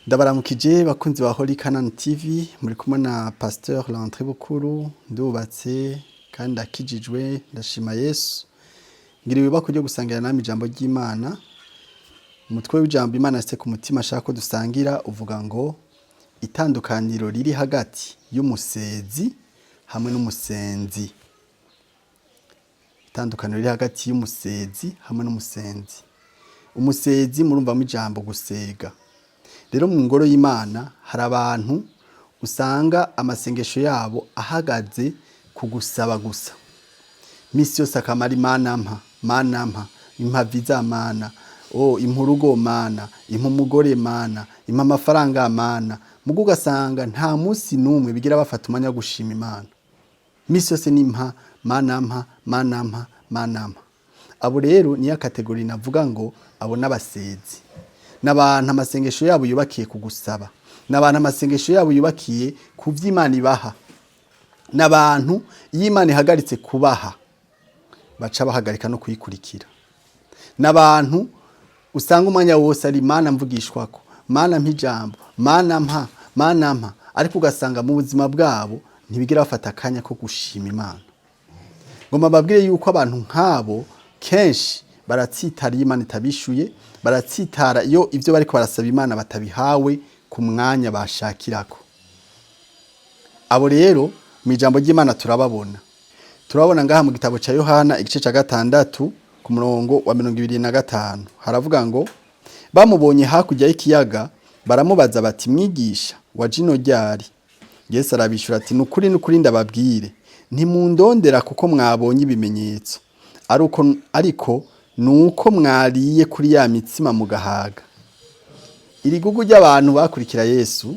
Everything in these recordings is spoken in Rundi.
Ndabaramukije bakunzi ba Holy Canaan TV, muri kumwe na Pasteur Landry Bukuru. Ndubatse kandi ndakijijwe, ndashima Yesu. Ngira ibibako ryo gusangira namwe ijambo ry'Imana. Umutwe w'ijambo Imana yashyize ku mutima ashaka ko dusangira uvuga ngo: itandukaniro riri hagati y'umusezi hamwe n'umusenzi. Itandukaniro riri hagati y'umusezi hamwe n'umusenzi. Umusezi, murumvamo ijambo gusega. Rero mu ngoro y'Imana hari abantu usanga amasengesho yabo ahagaze ku gusaba gusa. Misi yose akamara: "Imana mpa, Mana mpa, impa visa Mana, oh impa urugo Mana, impa umugore Mana, impa amafaranga Mana." Mugo ugasanga nta munsi n'umwe bigira bafata umwanya wo gushima Imana. Misi yose ni mpa, Mana mpa, Mana mpa, Mana mpa. Abo rero niyo catégorie navuga ngo abo n'abasezi. N'abantu amasengesho yabo yubakiye ku gusaba. N'abantu amasengesho yabo yubakiye ku vy'Imana ibaha. N'abantu iyo Imana ihagaritse kubaha baca bahagarika no kuyikurikira. N'abantu usanga umwanya wose ari: "Mana mvugishwako, Mana mpa ijambo, Mana mpa, Mana mpa", ariko ugasanga mu buzima bwabo ntibigira bafata akanya ko gushima Imana. Ngomba mbabwire yuko abantu nk'abo kenshi baratsitara iyo Imana itabishuye, baratsitara iyo ivyo bariko barasaba Imana batabihawe ku mwanya bashakirako. Abo rero mu ijambo ry'Imana turababona. Turabona ngaha mu gitabo ca Yohana, igice ca 6, ku murongo wa 25. Haravuga ngo: bamubonye hakurya y'ikiyaga, baramubaza bati: "Mwigisha, waje ino ryari?" Yesu arabishura ati: "Nukuri, nukuri, ndababwire, ntimundondera kuko mwabonye ibimenyetso, ariko nuko mwariye kuri ya mitsima mugahaga." Iri gugu ry'abantu bakurikira Yesu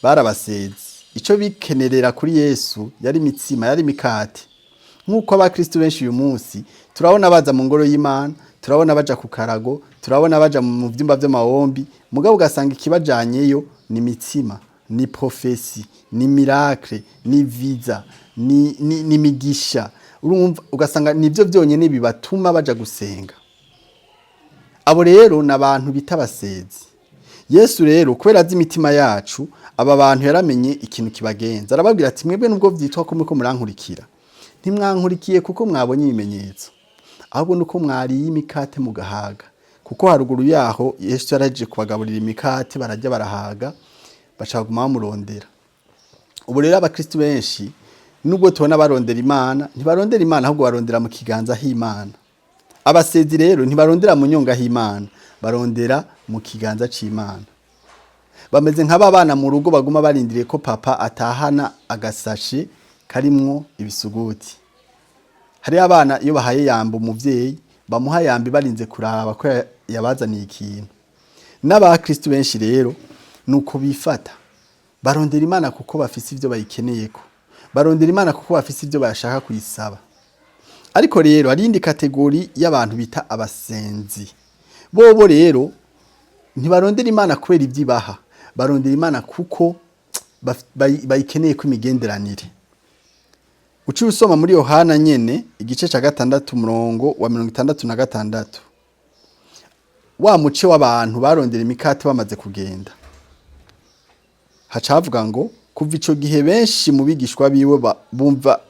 barabasezi. Ico bikenerera kuri Yesu yari imitsima, yari imikate. Nk'uko abakristu benshi uyu munsi turabona baza mu ngoro y'Imana, turabona baja ku karago, turabona baja mu vyumba vy'amawombi, mugabo ugasanga ikibajanyeyo ni imitsima, ni prophétie, ni miracle, ni visa, ni migisha. Urumva ugasanga nivyo vyonyene bibatuma baja gusenga. Abo rero ni abantu bita abasezi. Yesu rero, kubera azi imitima yacu, aba bantu yaramenye ikintu kibagenza. Arababwira ati: "Mwebwe nubwo vyitwa ko muriko murankurikira, ntimwankurikiye kuko mwabonye ibimenyetso, ahubwo nuko mwariye imikate mugahaga." Kuko haruguru yaho Yesu yarahejeje kubagaburira imikate, bararya barahaga, baca baguma bamurondera. Ubu rero abakristu benshi, nubwo tubona barondera Imana, ntibarondera Imana, ahubwo barondera mu kiganza h'Imana. Abasezi rero ntibarondera mu nyonga h'Imana, barondera mu kiganza c'Imana. Bameze nk'aba bana mu rugo baguma barindiriye ko papa atahana agasashe karimwo ibisuguti. Hariyo abana iyo bahaye yamba umuvyeyi, bamuha yamba barinze kuraba ko yabazaniye ikintu. N'abakristu benshi rero nuko bifata: barondera Imana kuko bafise ivyo bayikeneyeko, barondera Imana kuko bafise ivyo bashaka kuyisaba. Ariko rero hari iyindi catégorie y'abantu bita abasenzi. Bobo rero ntibarondera Imana kubera ivyo ibaha, barondera Imana kuko bayikeneye ko imigenderanire. Uciye usoma muri Yohana nyene, igice ca 6, umurongo wa 66, wa muce w'abantu barondera imikate bamaze kugenda, haca havuga ngo: kuva ico gihe benshi mu bigishwa biwe bumva,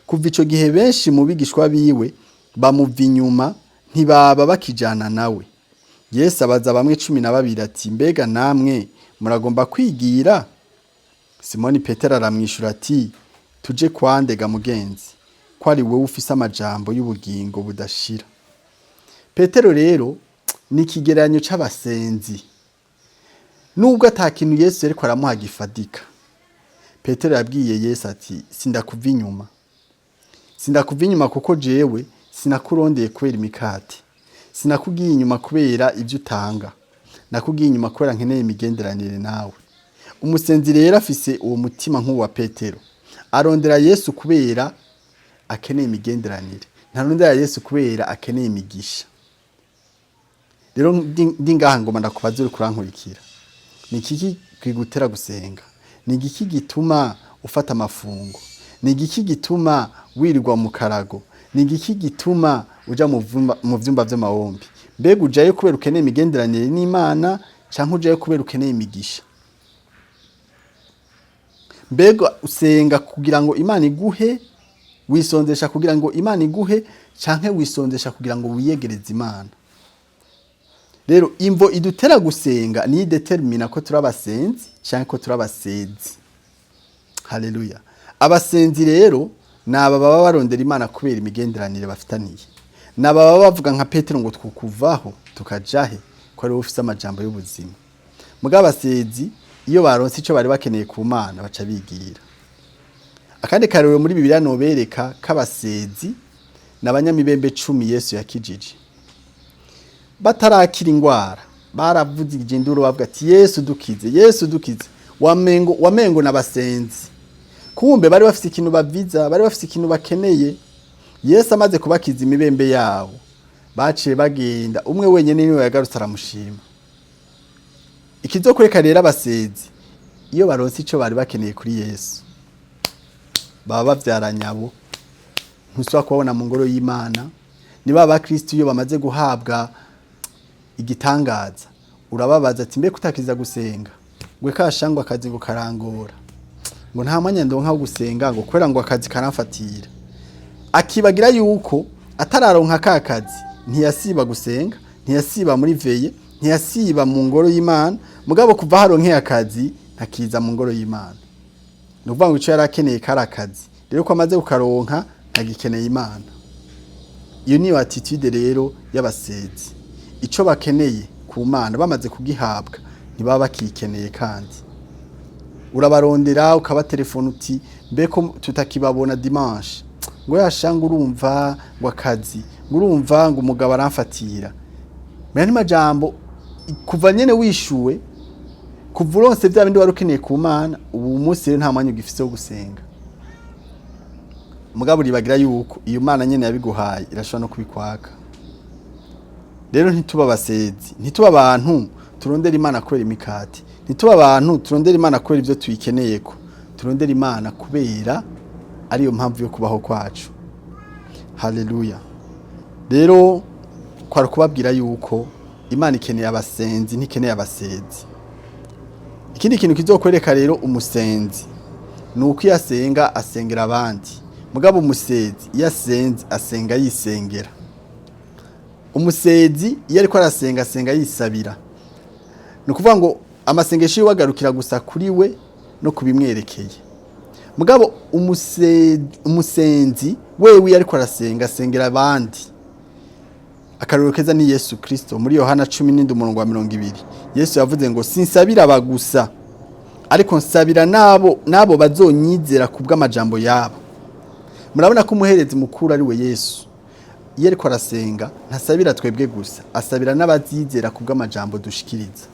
kuva ico gihe benshi mu bigishwa biwe bamuva inyuma, ntibaba bakijana nawe. Yesu abaza bamwe 12 ati: "Mbega namwe muragomba kwigira?" Simoni Petero aramwishura ati: "Tuje kwandega mugenzi, ko ari wowe ufise amajambo y'ubugingo budashira?" Petero rero ni ikigereranyo c'abasenzi. Nubwo ata kintu Yesu yariko aramuha gifadika, Petero yabwiye Yesu ati: "Sindakuva inyuma, sindakuva inyuma, kuko jewe sinakurondeye kubera imikate, sinakugiye inyuma kubera ivyo utanga, nakugiye inyuma kubera nkeneye imigenderanire nawe." Umusenzi rero afise uwo mutima nk'uwa Petero: arondera Yesu kubera akeneye imigenderanire, ntarondera Yesu kubera akeneye imigisha. Rero ndi ngaha ngoma ndakubaza, uri kurankurikira: ni ikiki kigutera gusenga? Ni igiki gituma ufata amafungo? Ni igiki gituma wirirwa mu karago? Ni igiki gituma uja mu vyumba vy'amawombi? Mbega ujayo kubera ukeneye imigenderanire n'Imana? Canke ujayo kubera ukeneye imigisha? Mbega usenga kugira ngo Imana iguhe, wisonzesha kugira ngo Imana iguhe, canke wisonzesha kugira ngo wiyegereze Imana? Rero imvo idutera gusenga niyo idetermina ko turi abasenzi canke ko turi abasezi. Haleluya! Abasenzi rero ni aba baba barondera Imana kubera imigenderanire bafitaniye, ni aba baba bavuga nka Petero ngo: "Twukuvaho tukajahe ko ari wowe ufise amajambo y'ubuzima?" Mugabo abasezi, iyo baronse ico bari bakeneye ku Mana, baca bigira. Akandi karorero muri Bibiliya nobereka k'abasezi ni abanyamibembe 10 Yesu yakijije. Batarakira ingwara, baravugije induru bavuga ati: "Yesu, dukize! Yesu, dukize!" Wamengo n'abasenzi, kumbe bari bafise ikintu baviza, bari bafise ikintu bakeneye. Yesu amaze kubakiza imibembe yabo, baciye bagenda, umwe wenyene niwe yagarutse aramushima. Ikizokwereka rero abasezi, iyo baronse ico bari bakeneye kuri Yesu, baba bavyaranye abo, ntusubira kubabona mu ngoro y'Imana. Niba abakristo iyo bamaze guhabwa igitangaza, urababaza ati: "Mbe kutakiza gusenga?" Ngo: "Kashangwa akazi ngo karangora, ngo nta mwanya ndonka wo gusenga, ngo kubera ngo akazi karamfatira." Akibagira yuko atararonka ka kazi ntiyasiba gusenga, ntiyasiba muri veillée, ntiyasiba mu ngoro y'Imana. Mugabo kuva haronkeye akazi, ntakiza mu ngoro y'Imana. Ni ukuvuga ngo ico yari akeneye kari akazi, rero ko amaze kukaronka ntagikeneye Imana. Iyo niyo attitude rero y'abasezi. Ico bakeneye ku Mana bamaze kugihabwa, ntibaba bakikeneye. Kandi urabarondera, ukabatelefona uti: "Mbeko tutakibabona dimanche?" Ngo: "Yashanga urumva ngo akazi, ngo urumva ngo umugabo aramfatira." Menya majambo, kuva nyene wishuwe, kuva uronse vya bindi wari ukeneye ku Mana, ubu munsi rero nta mwanya ugifise wo gusenga. Mugabo uribagira yuko iyo Mana nyene yabiguhaye irashobora no kubikwaka. Rero ntituba abasezi, ntituba abantu turondera Imana kubera imikate, ntituba abantu turondera Imana kubera ivyo tuyikeneyeko. Turondera Imana kubera ariyo mpamvu yo kubaho kwacu. Haleluya! Rero kwari kubabwira yuko Imana ikeneye abasenzi, ntikeneye abasezi. Ikindi kintu kizokwereka rero umusenzi ni uko iyo asenga asengera abandi, mugabo umusezi iyo asenze asenga yisengera. Umusezi iyo ariko arasenga, asenga yisabira. Ni ukuvuga ngo amasengesho yiwe agarukira gusa kuri we no kubimwerekeye. Mugabo umusenzi wewe iyo ariko arasenga, asengera abandi. Akarorero keza ni Yesu Kristo. Muri Yohana 17 umurongo wa 20, Yesu yavuze ngo: "Sinsabira aba gusa, ariko nsabira nabo bazonyizera kubw'amajambo yabo." Murabona ko umuherezi mukuru ari we Yesu, iyo ariko arasenga ntasabira twebwe gusa, asabira n'abazizera kubw'amajambo dushikiriza.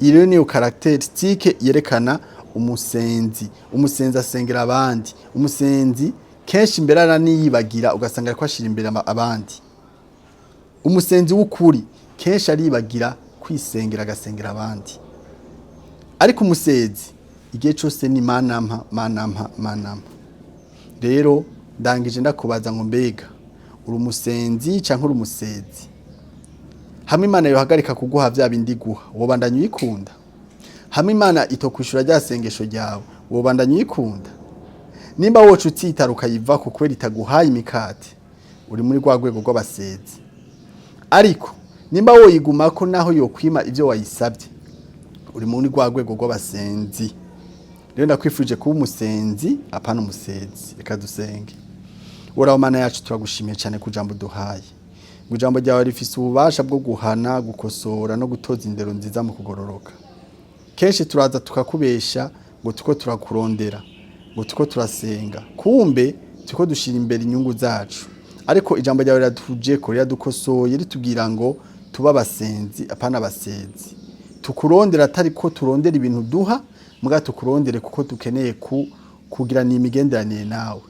Iyi rero niyo caractéristique yerekana umusenzi. Umusenzi asengera abandi. Umusenzi kenshi imbere araniyibagira, ugasanga ariko ashira imbere abandi. Umusenzi w'ukuri kenshi aribagira kwisengera, agasengera abandi. Ariko umusezi igihe cyose ni "Mana mpa, Mana mpa, Mana mpa." Rero ndangije ndakubaza ngo: mbega uri umusenzi canke uri umusezi? Hamwe Imana yohagarika kuguha vya bindi guha, wobandanya uyikunda? Hamwe Imana itokwishura rya sengesho ryawe, wobandanya uyikunda? Nimba woca utsitara ukayivako kubera itaguhaye imikate, uri muri rwa rwego rw'abasezi. Ariko nimba woyigumako naho yokwima ivyo wayisabye, uri muri rwa rwego rw'abasenzi. Rero ndakwifuje kuba umusenzi, apana umusezi. Reka dusenge. Uhoraho Mana yacu, turagushimiye cyane ku jambo duhaye. Ngo ijambo ryawe rifise ububasha bwo guhana, gukosora no gutoza indero nziza mu kugororoka. Kenshi turaza tukakubesha ngo tuko turakurondera, ngo tuko turasenga, kumbe tuko dushira imbere inyungu zacu. Ariko ijambo ryawe riratujeko, riradukosoye, ritubwira ngo tuba abasenzi, apana abasezi. Tukurondera atari ko turondera ibintu duha, muga tukurondere kuko dukeneye kugirana imigenderanire nawe.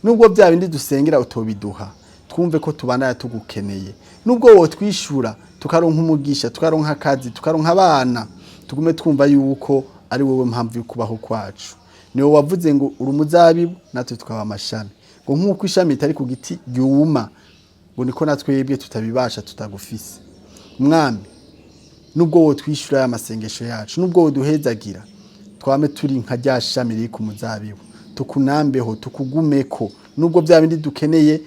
Nubwo bya bindi dusengera utobiduha, twumve ko tubana tugukeneye. Nubwo wotwishura tukaronka umugisha, tukaronka akazi, tukaronka abana, tugume twumva yuko ari wowe mpamvu yo kubaho kwacu. Niwe wavuze ngo uri umuzabibu, natwe tukaba amashami, ngo nk'uko ishami ritari ku giti ryuma, ngo niko natwebwe tutabibasha tutagufise. Mwami. Nubwo wotwishyura aya masengesho yacu, nubwo woduhezagira, twame turi nka rya shami riri ku muzabibu, tukunambeho, tukugumeko. Nubwo bya bindi dukeneye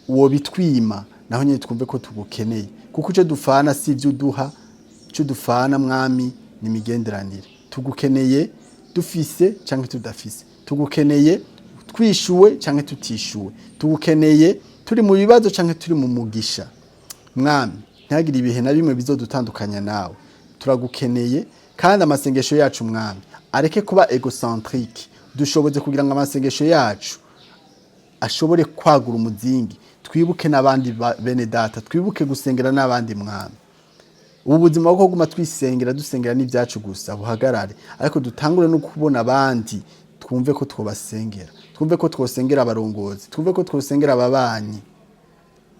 wobitwima, naho nyine twumve ko tugukeneye, kuko icyo dufana si ibyo uduha. Icyo dufana, Mwami, ni imigenderanire. Tugukeneye dufise cyangwa tudafise, tugukeneye twishuwe cyangwa tutishuwe, tugukeneye turi mu bibazo cyangwa turi mu mugisha. Mwami, ntihagire ibihe na bimwe bizodutandukanya nawe. Turagukeneye, kandi amasengesho yacu, Mwami, areke kuba égocentrique. Dushoboze kugira ngo amasengesho yacu ashobore kwagura umuzingi, twibuke n'abandi bene data, twibuke gusengera n'abandi. Mwami, ubu buzima bwo kuguma twisengera, dusengera n'ibyacu gusa, buhagarare, ariko dutangure no kubona abandi, twumve ko twobasengera, twumve ko twosengera abarongozi, twumve ko twosengera ababanyi.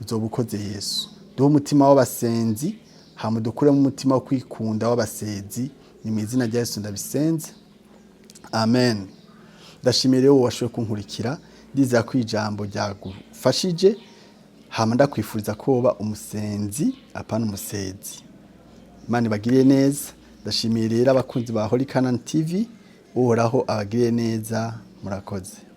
Uzoba ukoze, Yesu. Duhe umutima w'abasenzi, hama dukuremo umutima wo kwikunda w'abasezi. Ni mu izina rya Yesu ndabisenze, amen. Ndashimiye rero wowe washoboye kunkurikira. Ndizera ko ijambo ryagufashije, hama ndakwifuriza ko woba umusenzi, apana umusezi. Imana ibagiriye neza. Ndashimiye rero abakunzi ba Holy Canaan TV. Uhoraho abagiriye neza. Murakoze.